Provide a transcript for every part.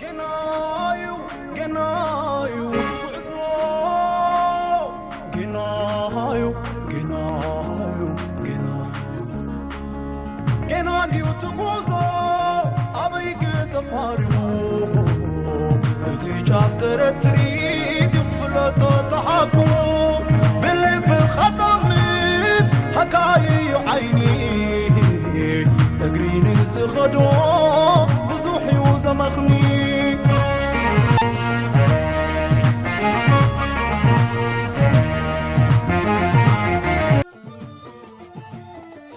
ገናዩ ገናዩ ጉዕዞ ገናዩ ገናዩ ገና ገና ድዩ ትጉዞ ኣበይ ክተፋርሙ እቲ ጫፍ ተረትሪት ፍለቶ ተሓቁ ብልብኻ ጠምት ሓካይዩ ዓይኒ እግሪ ንዝኸዶ ብዙሕ እዩ ዘመኽኒ።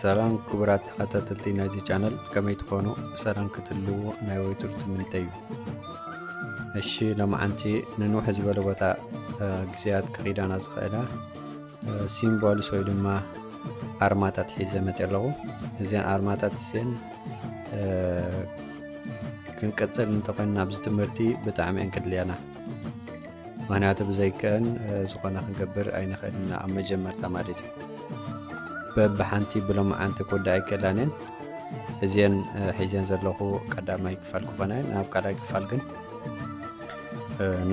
ሰላም ክቡራት ተኸታተልቲ ናይዚ ቻነል፣ ከመይ ትኾኑ? ሰላም ክትህልዎ ናይ ወትሩ ትምኒተይ እዩ። እሺ፣ ሎማዓንቲ ንንውሕ ዝበለ ቦታ ግዜያት ክኺዳና ዝኽእላ ሲምቦልስ ወይ ድማ ኣርማታት ሒዘ መፅእ ኣለኹ። እዚን ኣርማታት እዚን ክንቀፅል እንተኾይንና ኣብዚ ትምህርቲ ብጣዕሚ እየን ከድልያና። ምኽንያቱ ብዘይከን ዝኾነ ክንገብር ኣይንኽእልና ኣብ መጀመርታ ማለት እዩ። በብሓንቲ ብሎማዓንቲ ክወዳ ኣይክእላንን። እዚን ሒዘን ዘለኹ ቀዳማይ ክፋል ክኾና እየን። ናብ ካልኣይ ክፋል ግን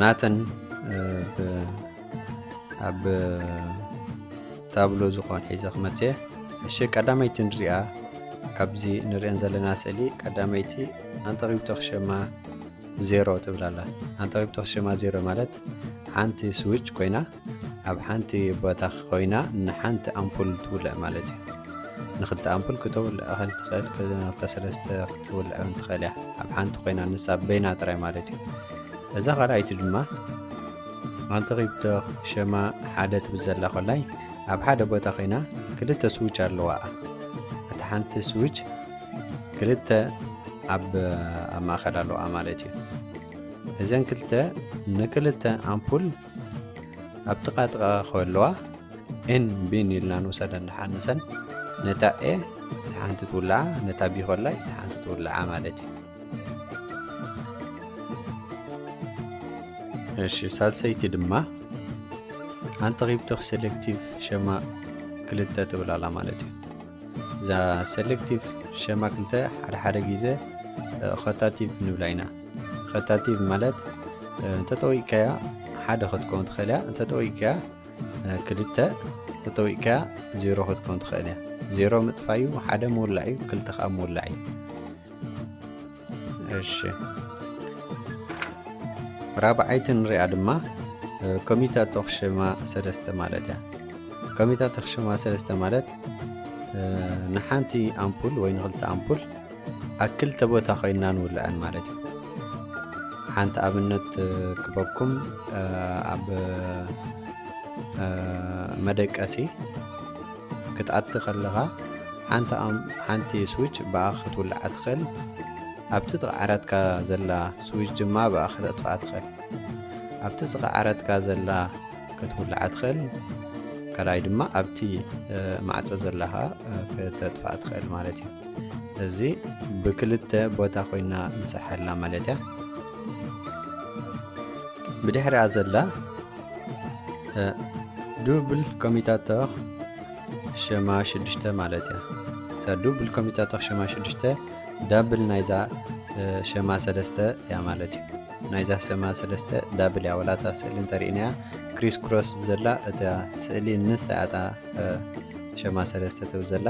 ናተን ኣብ ታብሎ ዝኾን ሒዘ ክመፅእ። እሺ፣ ቀዳመይቲ ንሪኣ። ካብዚ ንሪአን ዘለና ስእሊ ቀዳመይቲ ኣንተ ሪብቶ ክሸማ ዜሮ ትብል ኣላ። ኣንተ ሪብቶ ክሸማ ዜሮ ማለት ሓንቲ ስዊች ኮይና ኣብ ሓንቲ ቦታ ኮይና ንሓንቲ ኣምፑል ትውልዕ ማለት እዩ። ንክልተ ኣምፑል ክተውልዕ ትኽእል፣ ክልተ ሰለስተ ክትውልዕ እውን ትኽእል እያ። ኣብ ሓንቲ ኮይና ንሳ በይና ጥራይ ማለት እዩ። እዛ ካልኣይቲ ድማ ኣንተ ሪብቶ ሸማ ሓደ ትብል ዘላ ኮላይ ኣብ ሓደ ቦታ ኮይና ክልተ ስዊች ኣለዋ። እታ ሓንቲ ስዊች ክልተ ኣብ ኣብ ማእኸል ኣለዋ ማለት እዩ። እዘን ክልተ ንክልተ ኣምፑል ኣብ ጥቓ ጥቓ ከለዋ ኤን ቢን ኢልና ንውሰደን ንሓንሰን። ነታ ኤ እቲ ሓንቲ ትውልዓ፣ ነታ ቢ ኮላይ እቲ ሓንቲ ትውልዓ ማለት እዩ። እሺ፣ ሳልሰይቲ ድማ ኣንተ ሪብቶ ሴሌክቲቭ ሸማ ክልተ ትብል ኣላ ማለት እዩ። እዛ ሴሌክቲቭ ሸማ ክልተ ሓደ ሓደ ግዜ ኸታቲቭ ንብላ ኢና። ኸታቲቭ ማለት እንተጠዊቅካያ ሓደ ክትከውን ትኽእል እያ፣ እንተጠዊቅካያ ክልተ፣ እንተጠዊቅካያ ዜሮ ክትከውን ትኽእል እያ። ዜሮ ምጥፋይ እዩ፣ ሓደ ምውላዕ እዩ፣ ክልተ ከዓ ምውላዕ እዩ። እሺ፣ ራብዓይቲ ንሪኣ ድማ ኮሚታቶ ክሸማ ሰለስተ ማለት እያ። ኮሚታቶ ክሸማ ሰለስተ ማለት ንሓንቲ ኣምፑል ወይ ንክልተ ኣምፑል ኣብ ክልተ ቦታ ኮይና ንውልዐን ማለት እዩ። ሓንቲ ኣብነት ክበኩም፣ ኣብ መደቀሲ ክትኣቲ ከለኻ ሓንቲ ኣም- ሓንቲ ስዊች ብኣ ክትውልዓ ትኽእል። ኣብቲ ጥቓ ዓራትካ ዘላ ስዊች ድማ ብኣ ክተጥፍኣ ትኽእል። ኣብቲ ጥቓ ዓራትካ ዘላ ክትውልዓ ትኽእል። ካልኣይ ድማ ኣብቲ ማዕጾ ዘላ ከዓ ክተጥፍኣ ትኽእል ማለት እዩ። እዚ ብክልተ ቦታ ኮይና ንሰርሓላ ማለት እያ። ብድሕሪኣ ዘላ ዱብል ኮሚታቶ ሸማ ሽዱሽተ ማለት እያ። እዛ ዱብል ኮሚታቶ ሸማ ሽዱሽተ ዳብል ናይዛ ሸማ ሰለስተ እያ ማለት እዩ። ናይዛ ሸማ ሰለስተ ዳብል እያ። ወላታ ስእሊ እንተሪእናያ ክሪስ ክሮስ ዘላ እታ ስእሊ ንሳ እያ እታ ሸማ ሰለስተ ትብል ዘላ፣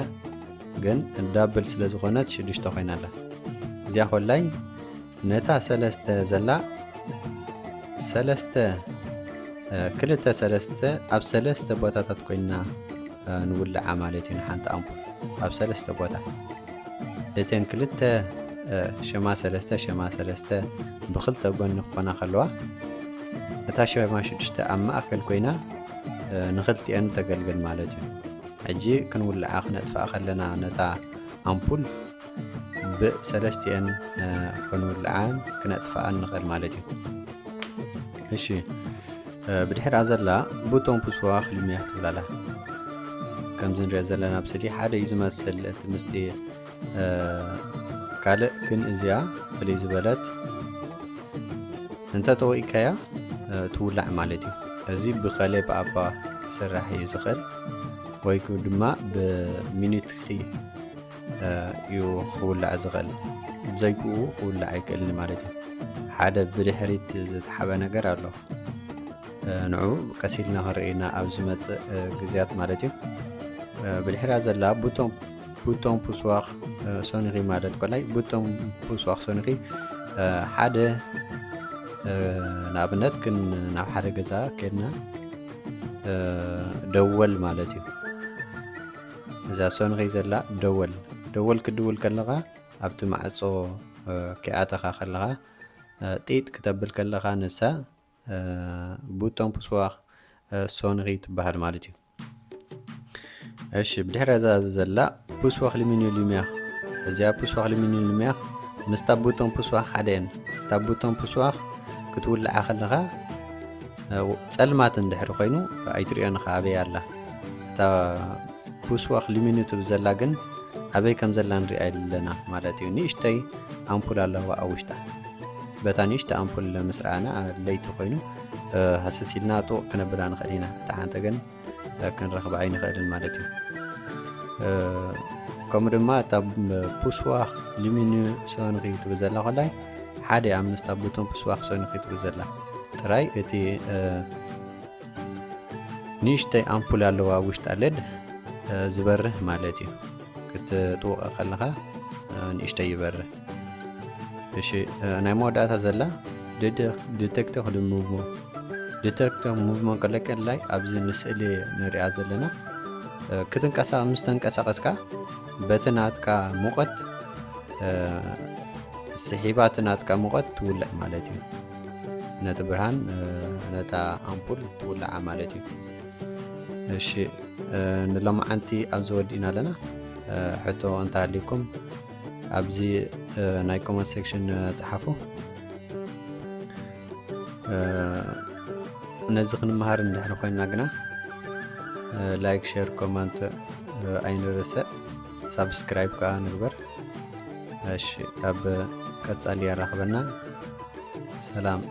ግን ዳብል ስለ ዝኾነት ሽዱሽተ ኮይና ኣላ። እዚኣ ኮላይ ነታ ሰለስተ ዘላ ሰለስተ ክልተ ሰለስተ ኣብ ሰለስተ ቦታታት ኮይና ንውልዓ ማለት እዩ። ንሓንቲ ኣምፑል ኣብ ሰለስተ ቦታ እተን ክልተ ሸማ ሰለስተ ሸማ ሰለስተ ብክልተ ጎኒ ክኾና ከለዋ እታ ሸማ ሽዱሽተ ኣብ ማእከል ኮይና ንክልቲአን ተገልግል ማለት እዩ። ሕጂ ክንውልዓ ክነጥፍኣ ከለና ነታ ኣምፑል ብሰለስቲአን ክንውልዓን ክነጥፍኣን ንኽእል ማለት እዩ። እሺ፣ ብድሕራ ዘላ ቡቶን ፑስዋ ክልሚያ ትብላላ። ከምዚ ንሪኦ ዘለና ኣብ ስእሊ ሓደ እዩ ዝመስል እቲ ምስጢር። ካልእ ግን እዚኣ ፍልይ ዝበለት እንተ ጠወኢካያ ትውላዕ ማለት እዩ። እዚ ብኸሌ ብኣባ ክስራሕ እዩ ዝኽእል ወይ ድማ ብሚኒትኪ እዩ ክውላዕ ዝኽእል። ዘይክኡ ክውላዕ ኣይክእልን ማለት እዩ። ሓደ ብድሕሪት ዝተሓበ ነገር ኣሎ። ንዑ ቀስ ኢልና ክንርኢ ኢና ኣብ ዝመጽእ ግዜያት ማለት እዩ። ብድሕሪያ ዘላ ቡቶን ቡቶን ፑስዋኽ ሶኒኺ ማለት ኮላይ ቡቶን ፑስዋኽ ሶኒኺ ሓደ ንኣብነት ግን ናብ ሓደ ገዛ ከድና ደወል ማለት እዩ። እዛ ሶኒኺ ዘላ ደወል ደወል ክድውል ከለኻ ኣብቲ ማዕጾ ኪኣተኻ ከለኻ ጢጥ ክተብል ከለኻ ንሳ ቡቶን ፑስዋኽ ሶኒኺ ትበሃል ማለት እዩ። እሺ ብድሕሪ እዛ ዘላ ፑስዋኽ ሊሚኒ ሉሚያኽ እዚኣ ፑስዋኽ ሊሚኒ ሉሚያኽ ምስታ ቡቶን ፑስዋኽ ሓደ እየን። እታ ቡቶን ፑስዋኽ ክትውልዓ ከለኻ ጸልማት እንድሕሪ ኮይኑ ኣይትሪኦን ኢኻ ኣበይ ኣላ። እታ ፑስዋኽ ሊሚኒ ትብል ዘላ ግን ኣበይ ከም ዘላ ንሪኣ ኣለና ማለት እዩ። ንእሽተይ ኣምፑል ኣለዋ ኣብ ውሽጣ። በታ ንእሽተ ኣምፑል ምስ ረኣና ለይቲ ኮይኑ ሃሰስ ኢልና ጥቕ ክነብላ ንኽእል ኢና። እታ ሓንቲ ግን ክንረኽባ ኣይንኽእልን ማለት እዩ። ከምኡ ድማ እታ ፑስዋኽ ሊሚኒ ሶንኺ ትብል ዘላ ኮላይ ሓደ ኣብ ምስታ ቡቶን ፑስዋኽ ሶንኺ ትብል ዘላ ጥራይ እቲ ንእሽተይ ኣምፑል ኣለዋ ውሽጣ ለድ ዝበርህ ማለት እዩ። ክትጥውቐ ከለኻ ንእሽተይ ይበርህ። እሺ ናይ መወዳእታ ዘላ ዲቴክተር ሞቭመንት ዲቴክተር ሞቭመንት ከለቀላይ ኣብዚ ንስእሊ ንሪኣ ዘለና ክትንቀሳ ምስ ተንቀሳቐስካ በቲ ናትካ ሙቐት ስሒባ እቲ ናትካ ሙቐት ትውልዕ ማለት እዩ። ነቲ ብርሃን ነታ ኣምፑል ትውልዓ ማለት እዩ። እሺ ንሎማዓንቲ ኣብዚ ወዲእና ኣለና። ሕቶ እንተሃልዩኩም ኣብዚ ናይ ኮመንት ሴክሽን ጸሓፉ። ነዚ ክንመሃር እንድሕሪ ኮይንና ግና ላይክ፣ ሼር፣ ኮመንት ኣይንርስዕ፣ ሳብስክራይብ ከዓ ንግበር። እሺ ኣብ ቀጻሊ የራኽበና። ሰላም።